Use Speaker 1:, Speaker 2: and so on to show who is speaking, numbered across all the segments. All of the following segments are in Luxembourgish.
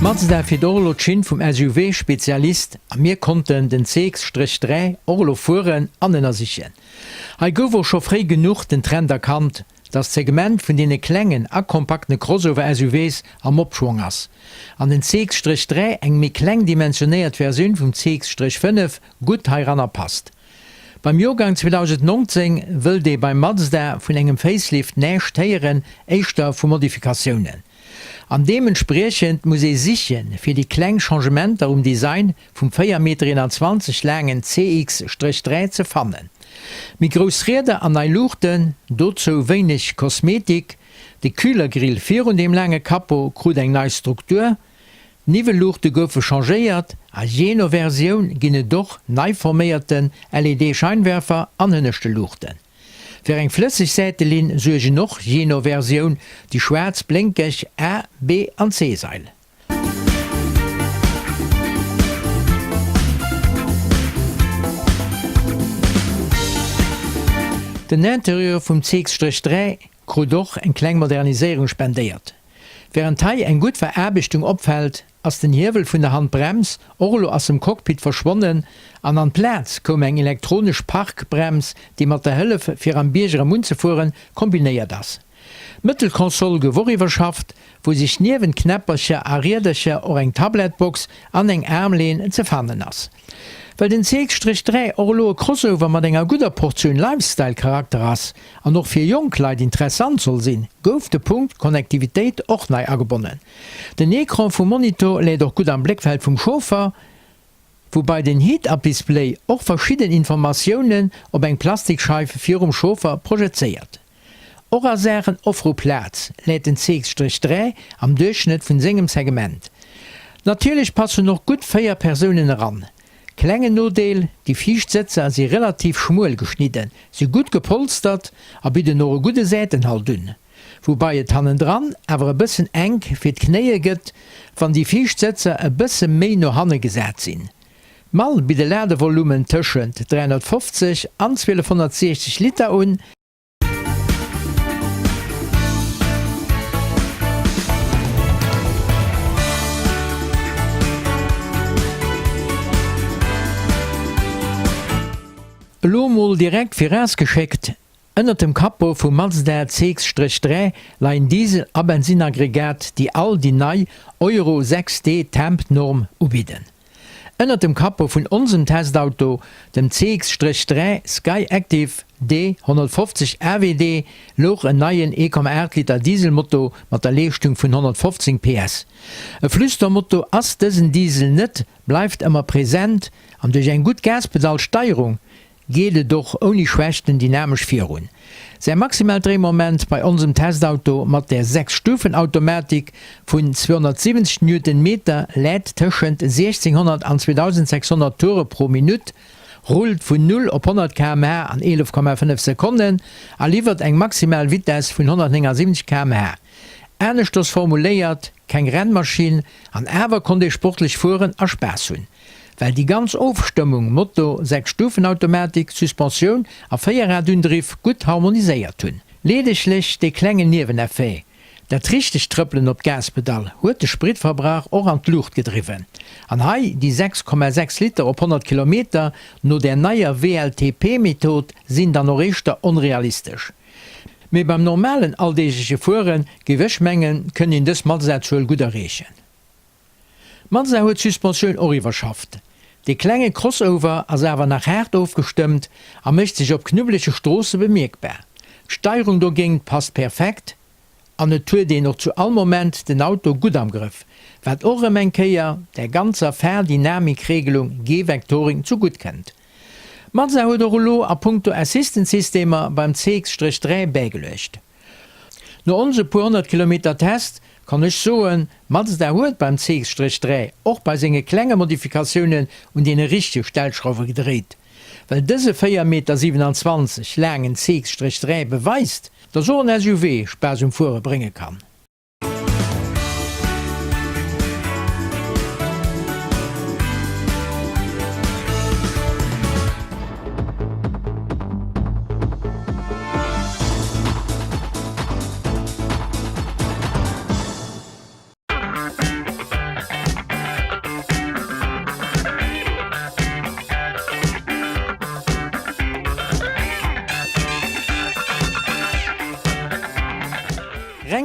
Speaker 1: Mazda fiert och elo d'Schinn vum SUV-Spezialist a mir konnten den CX-3 och elo fueren an ënnersichen. Hei gouf och scho fréi genuch den Trend erkannt, dass d'Segment vun deene klengen a kompaktene Crossover-SUVs am Opschwong ass an den CX-3 eng méi kleng dimensionéiert Versioun vum CX-5 gutt heiranner passt. Beim Joergang 2019 wëllt ee beim Mazda vun engem Facelift näischt héieren, éischter vu Modifikatiounen. An deementspriechend muss ee sichen, fir déi kleng Changementer um Design vum 4 Meter 21 laangen CX-3 ze fannen. Méi grouss Rieder an nei Luuchten, dozou wéineg Kosmetik, de Kühlergrill virun deem laange Capot krut eng nei Struktur, d'Niwwelluuchte goufe changéiert a jee no Versioun ginn et och nei forméierte LED-Scheinwerfer an hënneschte Luuchten. Fir eng flësseg Säitelinn suergen och, jee no Versioun, déi schwaarz blénkeg A-, B an C-Sail. Den Interieur vum CX-3 krut och eng kleng Moderniséierung spendéiert. Wärend hei eng gutt Veraarbechtung opfält, ass den Hiewel vun der Handbrems och elo ass dem Cockpit verschwonnen an an d'Plaz koum eng elektronesch Parkbrems, déi mat der Hëllef fir am Bierg erëm unzefueren kombinéiert ass. D'Mëttelkonsole gouf och iwwerschafft, wou sech niewent Knäppercher a Riedercher och eng Tabletbox an eng Aarmlehn ze fannen ass. Well den CX-3 och elo e Crossover mat enger gudder Portioun Lifestyle-Charakter ass an och fir jonk Leit interessant soll sinn, gouf de Punkt Connectivitéit och nei agebonnen. Den Ecran vum Monitor läit och gutt am Bléckfeld vum Chauffer, woubai den Head-Up-Display och verschidden Informatiounen op eng Plastikscheif virum Chauffer projezéiert. Och a Saachen Offroad-Plaz läit den CX-3 am Duerchschnëtt vun sengem Segment. Natierlech passen och gutt 4 Persounen eran. Klengen Nodeel, déi viischt Sëtzer si relativ schmuel geschnidden, si gutt gepolstert a bidden och e gudde Säitenhalt un. Woubai et hannendran awer e bëssen enk fir d'Knéie gëtt, wann déi viischt Sëtzer e bësse méi no hanne gesat sinn. D'Mall bitt e Ladevolumen tëschent 350 an 1260 Liter un. Elo mol direkt virausgeschéckt, Ënnert dem Capot vum Mazda CX-3 leien Diesel a Bensinnaggregat, déi all déi nei Euro 6d Temp-Norm ubidden. Ënnert dem Capot vun onsem Testauto, dem CX-3 Skyactiv D 150 AWD, louch en neien 1,8 Liter Dieselmotor mat der Leeschtung vun 115 PS. E Flüstermotor ass dësen Diesel net, bleift ëmmer present an duerch eng gutt Gaspedalsteierung geet et och ouni Schwächten dynamesch virun. Säi maximaalt Dréimoment bei onsem Testauto mat der 6-Stufen-Automatik vun 270 Newtonmeter läit tëschent 1600 an 2600 Toure pro Minutt, rullt vun 0 op 100 km/h an 11,5 Sekonnen a liwwert eng maximal Vitess vun 179 km/h. Aneschters formuléiert, keng Rennmaschinn, an awer konnt ee sportlech fueren a Spaass hunn. Well déi ganz Ofstëmmung, Moto, 6 Stufen-Automatik, Suspensioun a Véierradundriff gutt harmoniséiert hunn. Leedeglech dee klengen Nieweneffet, dat richtegt Trëppelen op d'Gaspedall huet de Spritverbrauch och an d'Luucht gedriwwen. An hei déi 6,6 Liter op 100 Kilometer no där neier WLTP-Method sinn dann och éischter onrealistesch. Mee beim normalen alldeegleche Fuere géif ech mengen, kënnt een dës Mazda-Zuel gutt erreechen. Mazda huet d'Suspensioun och iwwerschafft. Dee klenge Crossover ass awer nach haart ofgestëmmt a mécht sech op knubbelege Stroosse bemierkbar. D'Steierung dogéint passt perfekt an et huet een och zu all Moment den Auto gutt am Grëff, wat och erëm eng Kéier der ganzer Fahrdynamikregelung G-Vectoring zu gutt kënnt. Mazda huet och elo a punkto Assistant-Systemer beim CX-3 bäigeluecht. No onse puer 100 Kilometer Test kann ech soen, Mazda huet beim CX-3 och bei senge klenge Modifikatiounen un deene richtege Stellschrauwe gedréit. Well dëse 4 Meter 27 laangen CX-3 beweist, dass och en SUV Spaass um Fuere brénge kann.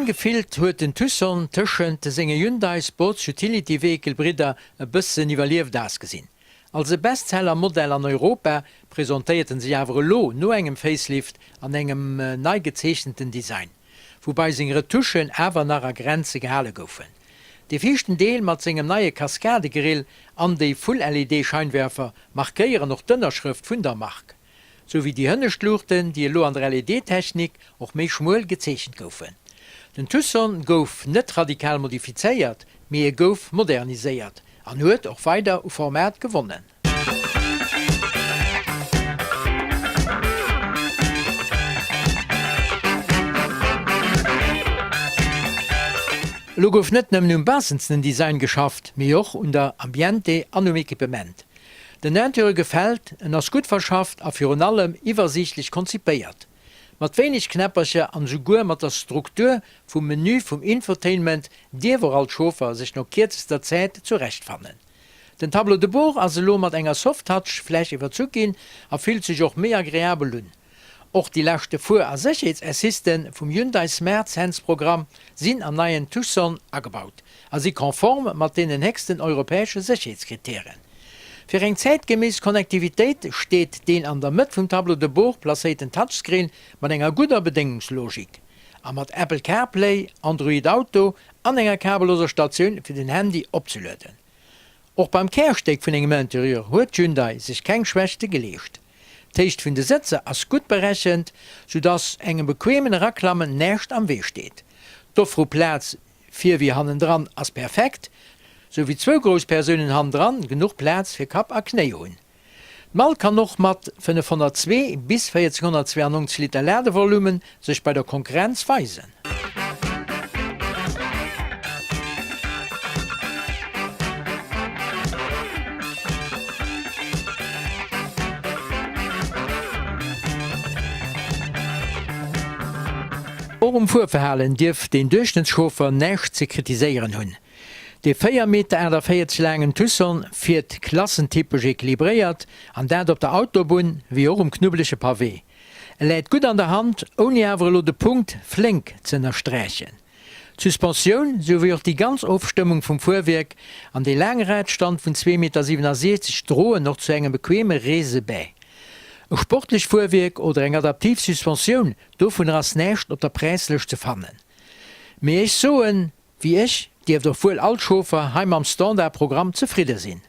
Speaker 1: Gefillt huet den Tucson tëschent senge Hyundai Sports Utility Vehicle Bridder e bëssen iwwerlieft ausgesinn. Als e Bestseller-Modell an Europa presentéiert en sech awer elo no engem Facelift an engem nei gezeechneten Design, woubai seng Retouchen awer nach a Grenze gehale goufen. Dee viischten Deel mat sengem neie Kaskadegrill an déi Full-LED-Scheinwerfer markéieren och d'Ënnerschrëft vun der Mark, sou wéi déi hënnescht Luuchten, déi elo an der LED-Technik och méi schmuel gezeechent goufen. Den Tucson gouf net radikal modifizéiert, mee e gouf moderniséiert an huet och weider u Format gewonnen. Elo gouf net nëmmen um baussenzenen Design geschafft, mee och un der Ambiente an um Equipement. Den Interieur gefält, en ass gutt verschafft a virun allem iwwersiichtlech konzipéiert. Mat wéineg Knäppercher an esouguer mat der Struktur vum Menü vum Infotainment dierf och all Chauffer sech no kierzester Zäit zurechtfannen. Den Tableau de bord ass elo mat enger Soft-Touch-Fläch iwwerzu ginn a fillt sech och méi agreabel un. Och déi leschte Fuer a Sécherheetsassisten vum Hyundai Smart Sense Programm sinn am neien Tucson agebaut a si konform mat deenen héchsten europäesche Sécherheetskrittären. Fir eng zäitgeméiss Connectivitéit steet deen an der Mëtt vum Tableau de bord placéierten Touchscreen mat enger gudder Bedéngungslogik a mat Apple CarPlay, Android Auto an enger kabelloser Statioun fir den Handy opzelueden. Och beim Kärstéck vun engem Interieur huet Hyundai sech keng Schwächte geleescht. D'Héicht vun de Sëtzer ass gutt berechent, sou dass engem bequemen Eraklammen näischt am Wee steet. D'Offre u Plaz vir wéi hannendran ass perfekt, sou wéi zwou grouss Persounen hannendran genuch Plaz fir Kapp a Knéi hunn. D'Mall kann och mat 502 bis 1492 Liter Ladevolumen sech bei der Konkurrenz weisen. Och um Fuerverhalen dierft den Duerchschnëttschauffer näischt ze kritiséieren hunn. Dee 4 Meter 48 laangen Tucson fiert klassentypesch equilibréiert, an dat op der Autobunn wéi och um knubbelege Pavé. E läit gutt an der Hand, ouni awer elo de Punkt flénk ze ënnersträichen. D'Suspensioun, sou wéi och déi ganz Ofstëmmung vum Fuerwierk an dee laange Radstand vun 2 Meter 67 droen och zu engem bequeme Reese bäi. E sportlecht Fuerwierk oder eng adaptiv Suspensioun, dovunner ass näischt op der Präislëscht ze fannen. Mee ech soen, Wéi ech, dierft och wuel all Chauffer hei mam Standard-Programm zefridde sinn.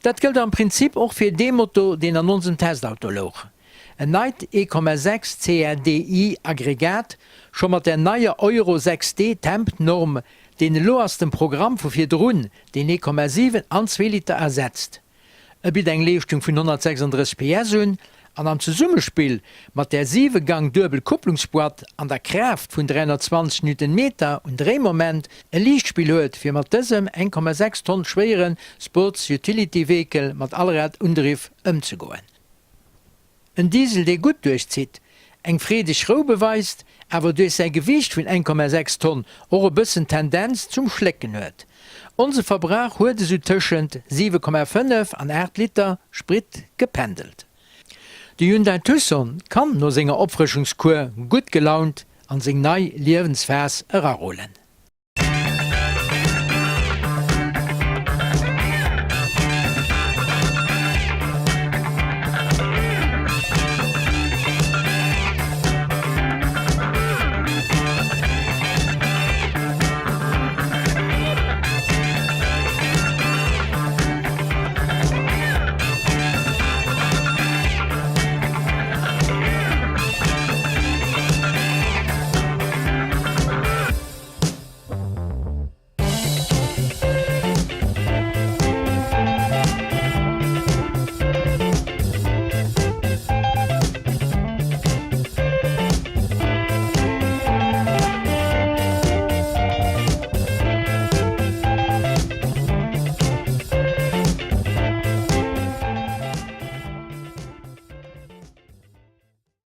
Speaker 1: Dat gëllt am Prinzip och fir dee Moto, deen an onsem Testauto louch. En neit 1,6 CRDI Aggregat, scho mat der neier Euro 6d Temp-Norm, deen elo ass dem Programm vu virdrun, deen 1,7 an zwee Liter ersetzt. E bitt eng Leeschtung vun 136 PS un an am Zesummespill mat der 7 Gang Duebel-Kupplungsboîte an der Kraaft vun 320 Newtonmeter un Dréimoment e Liichtspill huet fir mat dësem 1,6 Tonn schwéiere Sports Utility Vehicle mat Allrad-Undriff ëmzegoen. En Diesel dee gutt duerchzitt, eng freedeg Rou beweist, awer duerch säi Gewiicht vun 1,6 Tonn och e bëssen Tendenz zum Schlécken huet. Onse Verbrauch huet esou tëschent 7,5 an 8 Liter Sprit gependelt. De Hyundai Tucson kann no senger Opfrëschungskur gutt gelaunt an seng nei Liewensphas erarullen.